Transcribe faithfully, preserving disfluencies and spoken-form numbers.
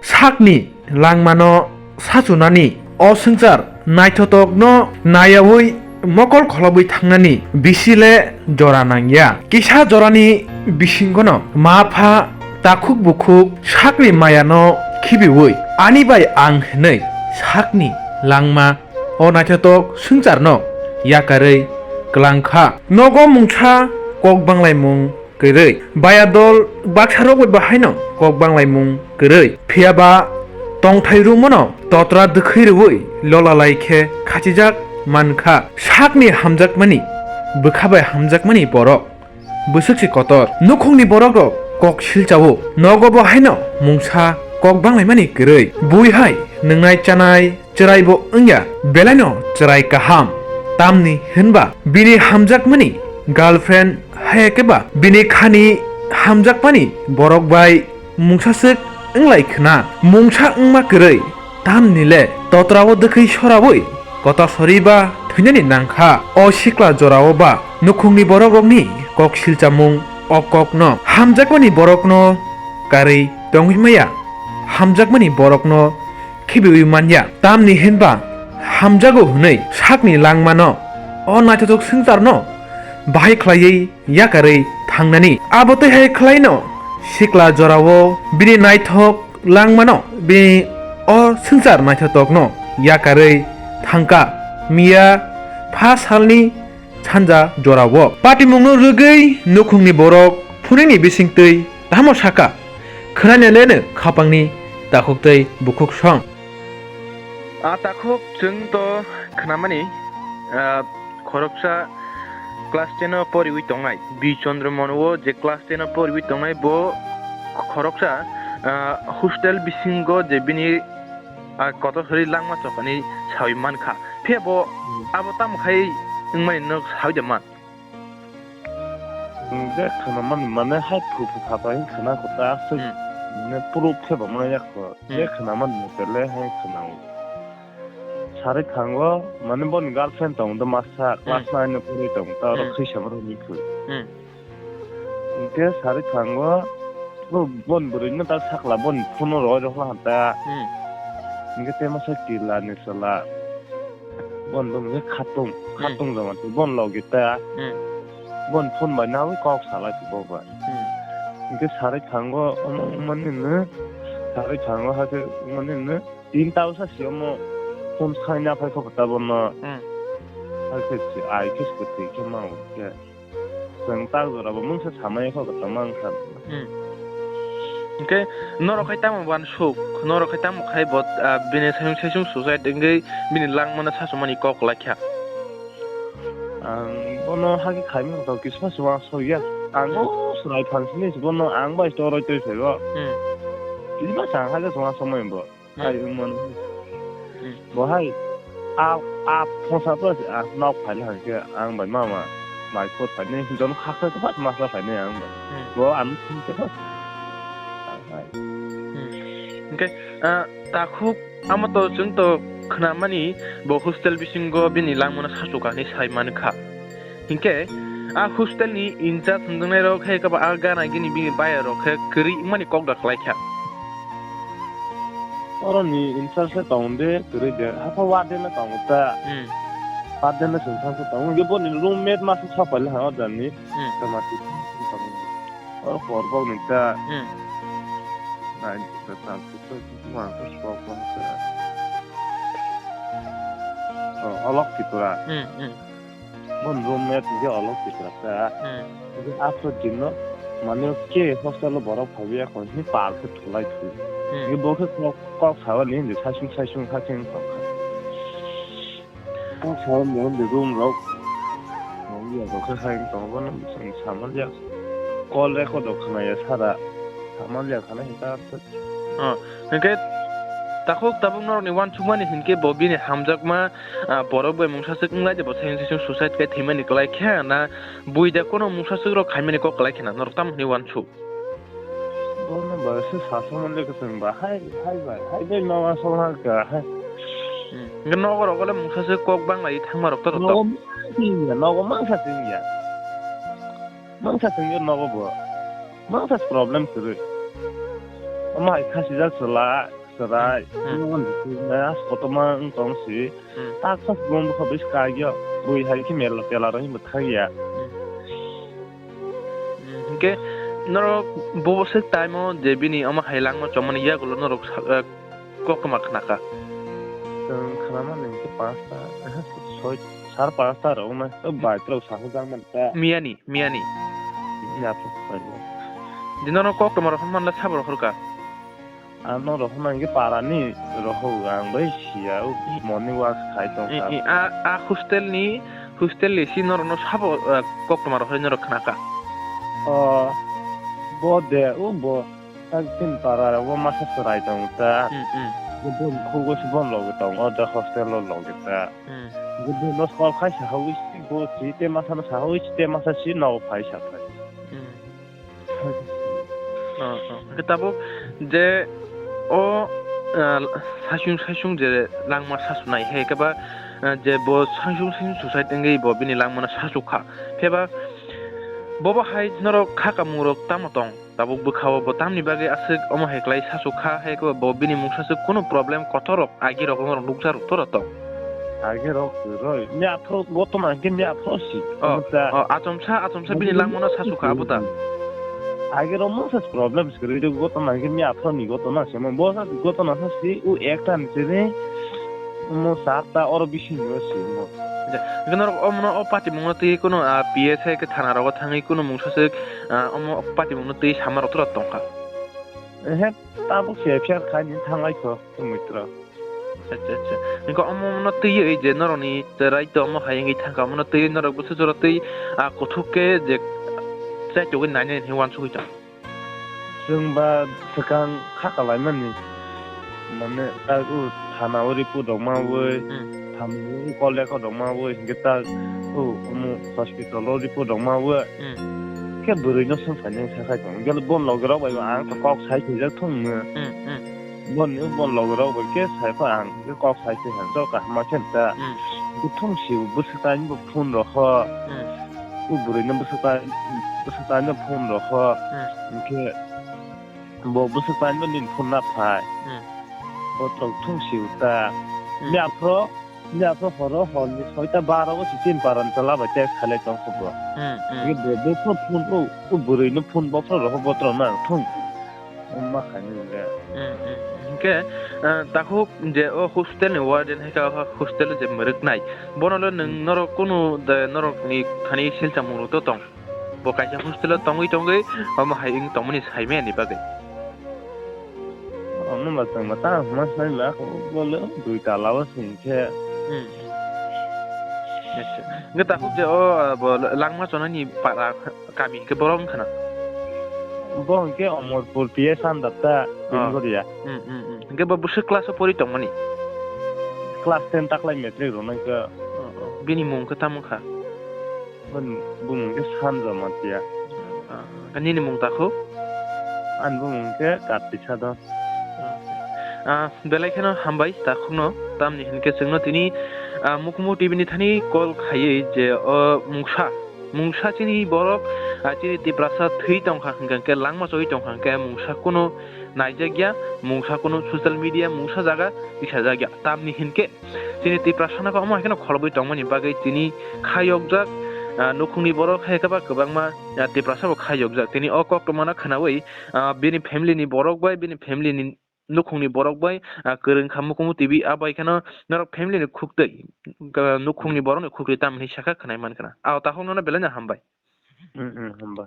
Sakni langmano sachunani o swngchar naithotokno nayaui mokol kholobwi thangnani bisi le jora nangya. Kisa jorani bisingono ma pha takhuk bukhuk sakni mayano khibiui ani bai ang hwnwi sakni langma o naithotok swngcharno yakarwi kwlangkha. Nogo mungsa kok banglaimung kwrwi. Bayadol baksarok bai bahaino kok banglaimung kwrwi. Phiyaba tongthai rwmano totra dwkhwi rwui lolalai khe khachijak mankha. Sakni hamjakmani, bwkha bai hamjakmani borok bwswk se kotor. Nukhungni borokrok kok silchao. Nogo bo haino mungsa kok banglaimani kwrwi. Bui hai nwngnai chanai chwraibo wngya, belaino chwrai kaham. Tamni hwnba bini hamjakmani girlfriend, haya khe ba bini khani hamjakmani borok bai mungsaswk wnglai khna. Mungsa wngma kwrwi tamni le totrao dwkhwi soraui kota sori ba thwinani nangkha. O sikla jorao ba nukhungni borokrokni kok silchamung o kokno hamjakmani borokno karwi tongwi maya, hamjakmani borokno khibiui manya. Tamni hinba hamjago hwnwi sakni langmano o naithothok swngcharno bahai khlaiwi yakarwi thangnani. Abo twi hai khlaino sikla jorao bini naithok langmano bini o swngchar naithothokno yakarwi thangkha. Miya pha salni sanja jorao. Patimungno rwgwi nukhungni borok phunini bisingtwi tamo saka, khwnanileno khapangni takhuk tei bukhuk song. A takhuk chwng to khnamani, ah, khoroksa class ten o poriwi tongnai. Bi Chandra Mono o je class ten o poriwi tongnai bo khoroksa, ah, hostel bisingo je bini a kotor sori langma chokani sawi mankha. Phiya bo Hmm. abo tamo khai wngmani nwk sawi de man? Nwng je khwnamani mane hai phu phu pha pha wng khwna kho ta aswk Hmm. mane proof khe bo manya kho. Je Hmm. khwnamani motele hai khwnao. Sari thango mane boni girlfriend tong do masa class Hmm. nine no pori tong ta oro Hmm. khwisa borok ni kho. Hmm. Hingke sari thango, bo, bon bwrwino ta sakla, bon phone roi rok la ta. Hmm. Hingke te masa kila ni sala. Bon bo hingke khatung, Hmm. khatung jama te bon logi ta. Hmm. Bon phone bai nawi kok salai bo bai. Hmm. Hingke sari thango, omo mani no, sari thango hake mani no, tin ta usa si omo phone sai na phai kho ta bono. Hmm. Hake si ai khe si kwtwi khe ma hingke. Chwng tak jora bo mungsa samai kho kwtama wngkha. Hmm. Hingke norok hai tamo uansuk, norok hai tamo khai bo, ah, bini saisung saisung suicide wngwi bini langmano sachumani kok laikha. Ang bono hake khaimani kok kisa se uansukya. Ang Hmm. o chwrai phan sini se bono ang bai toroi twi phaibo. Hmm. Kisa se ang hake se uansukmani bo. Hmm. Hai wngmano. Hmm. Bo hai a, a phosa to a nok phaina hai khe ang bai mama mai khor phainai jon khaksa khe bas masa phainai ang bai. Hmm. Bo ang thum khe bas. Hai. Hmm. Hingke, ah, takhuk amo to chwng to khnamani bo hostel bisingo bini langmano sachukani sai mankha. Hinkhe a hostel ni in charge wngjaknai rok khe kebo a gana gini bini baya rok khe kwrwi wngmani kok da khlai kha. Oro ni in charge khe tong de kwrwi de, haikhe warden no tongo ta. Hmm. Warden no chwng thang khe tongo, hwnkhe bo ni roommate ma se sok pailai ha o jani. Hmm. Tama ti oro korbok ni ta. Hmm. Nai ta ta ta ta ta ta ta ta. O, Alok Tripura. Hmm, hmm. Bon roommate hingke Alok Tripura ta. Hmm. Hingke after dinno mane ke hostel o borok phaibai ya kho hini pal khe thulai thu. Hmm. Hingke bo khe kok, kok sawi ni hindi saisung saisung kha khe wng tong kha. Kok sawi ni hindi room rok. Nong ya bo khe hai wng tong bono chwng samal ya. Call record rok khna ya sara. Samal ya khana hingke after. Oh, hwnkhe takhuk tabuk norokni uansukmani hinkhe bo bini hamjakma, ah, borok bai mungsaswk wnglai de bo saichung saichung suicide khe thwimani kwlai khe na bui da kono mungsaswk rok khaimani kok kwlai khe na norok tamo hwnwi uansuk? Bono ba se sasaman le kwchwng ba hai, hai bai, hai bai ma uansuk ha ka hai. Hmm. Hwnkhe nogo rogo le mungsaswk kok banglai thangma rok to rok to. Nogo mangsa chwngya, nogo mangsa chwngya. Mangsa chwngya nogo bo. Mangsa problem kwrwi. Omo hai khasijak chwla, chwrai. Hmm. Omo hai kotorma wng tong si. Hmm. Tak sak bumbo kha bwswk kagyo. Bui hai khe mela tela rw hinbo thangya. Hmm. Hmm. Hwnkhe norok bo bwswk time o je bini omo hai langma chomani yagulo norok sa-, eh, koktwma khnakha. Chwng khnamani hwnkhe panchta, eh, soi, sar panchta rok wngnai. O bike rok sahujakmani ta. Miyani. Miyani. Yaphuk khlaio. Dino no koktwma rok hwnmanle sabo rok horkha. Ano rok hwnma hwnkhe parani rok hwngo ang bai siya, o morning walk khai tongkha. I, i, a, a hostel ni, hostel ni si norok no sabo, eh, koktwma rok hwnwi norok khnakha. O, bo de, o bo, tak tin para rok bo masa chwrai tong ta. Hmm, hmm. Bo, bo, khugo si bon logi tong, o da hostel o logi ta. Hmm. Bo, bo no call khai sahawi si, bo si te masa no sahawi si te masa si no phai sa phai. Hmm. Oh, oh. Hwnkhe tabuk je o, ah, saichung saichung je langma sasu nai hai khe ba, ah, je bo saichung saichung suicide wngwi bo bini langmano sasu kha. Khe ba bobo hai norok kha kamung rok tamo tong? Tabuk bwkha o bo tamni bagwi aswk omo hai kwlai sasu kha hai khe ba bo bini mungsaswk kunu problem kotor rok Agi rok norok nukjak rok tora tong. Agi rok roi, mi aphro gotona hwnkhe mi aphro si. Oh, oh, achomsa, achomsa bini langmano sasu kha abo ta. Agi rok mungsa problem se kwrwi rw gotona hwnkhe mi aphro ni gotona se mo. Bo sa gotona sa si u ekta ni sini mo sat ta oro bising ni o si mo. Ja, hwnkhe norok omono o patimungno twi kunu, ah, P S I khe thana rogo thangwi kunu mungsa se, ah, omo patimungno twi sama rok tora tongkha. Ehe, tabuk se F I R khai ni thanglai kho, tong mitro. Acha, acha. Hwnkhe omo no twiwi je norokni chwrai to omo hai wngwi thangkha, omo no twiwi norok bwswk jora twi, ah, kuthuk khe je chaitugwi nainai hinwi uansugwi tong. Chwng ba swkang kha kalaimani, mane, tak o thana o report rok mawi, hmm, thana o kol lekha rok mawi, hwnkhe tak o omo hospital o report rok mawi, hmm, khe bwrwi no swng phainai wngkha khai tong. Hwnkhe bon logi rok bai ang to kok sai khaijak thung no. Hmm, hmm. Boni, bon logi rok bai khe sai kha ang khe kok sai khe han jok kaham ma khe ta. Hmm. Khe thung si bwswk tai bo phone rok ho. Hmm. O bwrwi no bwswk tai, bwswk tai no phone rok ho. Hmm. Hwnkhe bo bwswk tai no nini phone na phai. Hmm. Bo tok thung si ta. Hmm. Ni aphro Ni aphro horo hor ni soita baro o si tin paran tola bai text khalai tong kho bo. Hmm, hmm. Ni bo, bo phro phone o, o bwrwi no phone bo phro roho bo tro na thung. O ma khai ni le. Hmm, hmm. Hwnkhe, ah, takhuk je o hostel ni warden hai kha, o hostel o je mwrwk nai. Bono le nwng, hmm, norok kunu de norok ni thani silchang mung rok to tong. Bo kaisa hostel o tongwi tongwi omo hai wng tongmani saimani bagwi. Omo ba chwng ba ta hwnma sai ba, bo le dui tala o sing khe. Hmm. Acha. Hwnkhe takhuk je o, ah, bo langma chonani para kami hwnkhe borok wngkha na? Bo hwnkhe Omorpur P S under ta, oh, Pinggoria. Hmm, hmm, hmm. Hwnkhe bo bwswk class o pori tongmani? Class ten taklai matric rwnai khe. Oh, oh. Bini mung khe tamo kha? Bini bumung khe Sanjo Matia. Ah, nini mung takhuk? Ani bumung khe Kartik Sadon. Ah, belai kheno hambai takhukno, tamni hinkhe chwngno tini, ah, Mukumu T V ni thani call khaiwi je o mungsa, mungsa chini borok, ah, chini Tiprasa thwi tongkha hwnkhe, langma chogwi tongkha hwnkhe, mungsa kunu naijakya, mungsa kunu social media, mungsa jaga tisajakya. Tamni hinkhe chini Tiprasa no omo hai kheno kholobwi tongmani bagwi tini khayokjak, ah, nukhungni borok hai khe ba kwbangma, ah, Tiprasa bo khayokjak. Tini o koktwmano khwnawi, ah, bini family ni borok bai bini family ni nukhungni borok bai, ah, kwrwng kha Mukumu T V, abo hai kheno norok family ni khuktwi, ah, nukhungni borokni khuktwi tamni sakha khwnai mankha na. Ah, takhuk nono belai no hambai. Hmm, hmm, hambai.